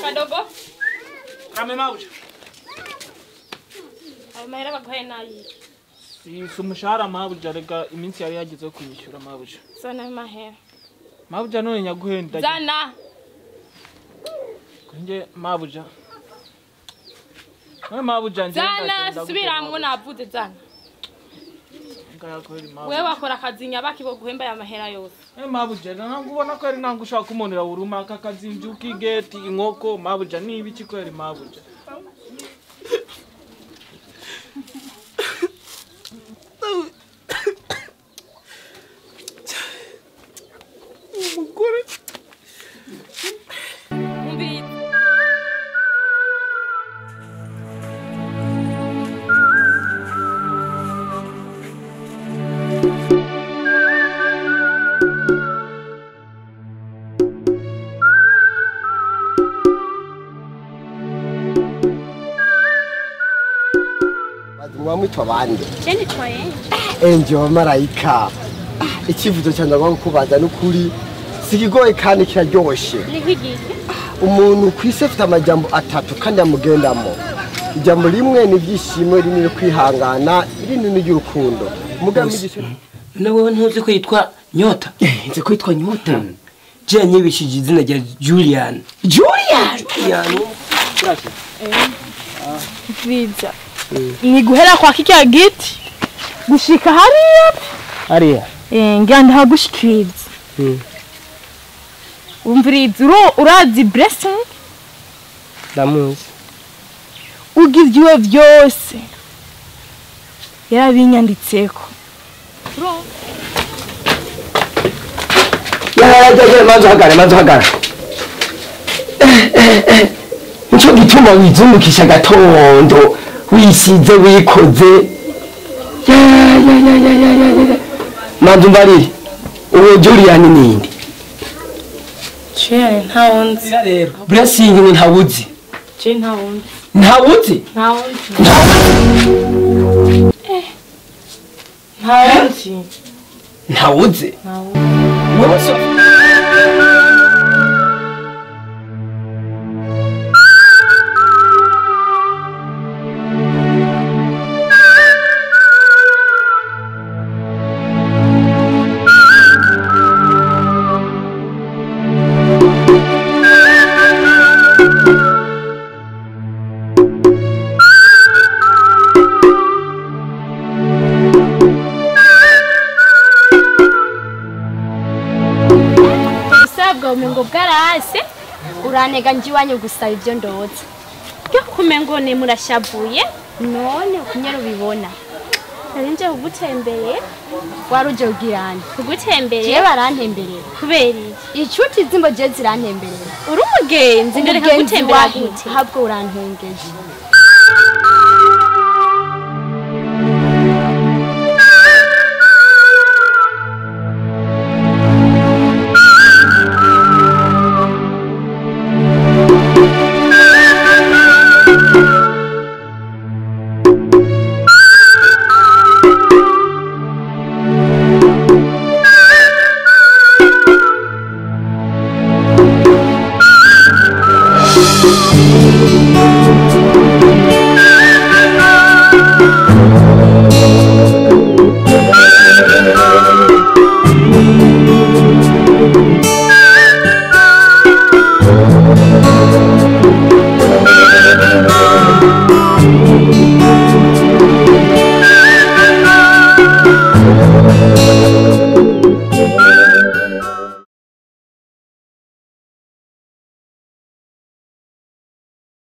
Kadogo. Kame mabuja. Ayo mahera baguhaye nayi. Si umushahara mabuja rega iminsi yari yagize kuyishyura mabuja. Zana mahera. Mabuja none nyaguhenda. Zana. Kunje mabuja. None mabuja nje. Zana subiramwo navuze zana. Wewe wakora akazi nyabaki bo guhemba ya mahera yose. Eh mabuja nangu ubona ko ari nangu ushaka kumonera uruma akazinjuka igeti inkoko mabuja nibiki ko ari mabuja. Umugore umbi Mwamwitwa bande? Je nitwa Enje. Enje wa marayika. Ikivuzo cyane ngo kubaza nukuri sikigoye kandi kiraryoshe. Ni kwigiki? Umuntu kwise afite amajambo atatu kandi amugendamo. Ijambo rimwe ni ibyishimo, irindi ni kwihangana, irindi ni ry'urukundo. Mugamije nawe ntuzi ko yitwa Nyota? Nzi ko yitwa Nyota. Je nyibishije izina rya Julian. Julian. Julian. Vija. Ni guhera kwa kikya giti gushika hariya hariya ngira ndahagushikiriza. Umviriza urazi blessing ndamuzi ugize byose yarabinyanditseko. Ya manzo hagara manzo hagara. Nico gituma wizumukisha gatondo wisize wikoze. Ya ya ya ya ya ya. Manzo mbarire. Uwo Julian ninde? Julian ntawunzi. Rero blessing ni ntawuzi. Je ntawunzi. Ntawuzi? Ntawunzi. Ntawunzi. Ntawuzi? Ntawuzi. Wewe so umengo bwarase uranega njiwanyu gusaba ibyo ndoza cyo kumengo ne murashabuye none kunyero bibona nari kugutembere waruje ugirana kugutembere je barantemberera kubera iki zimbo je zirantemberera uri umugenzi ndereka gutembera gute habwo urantengeje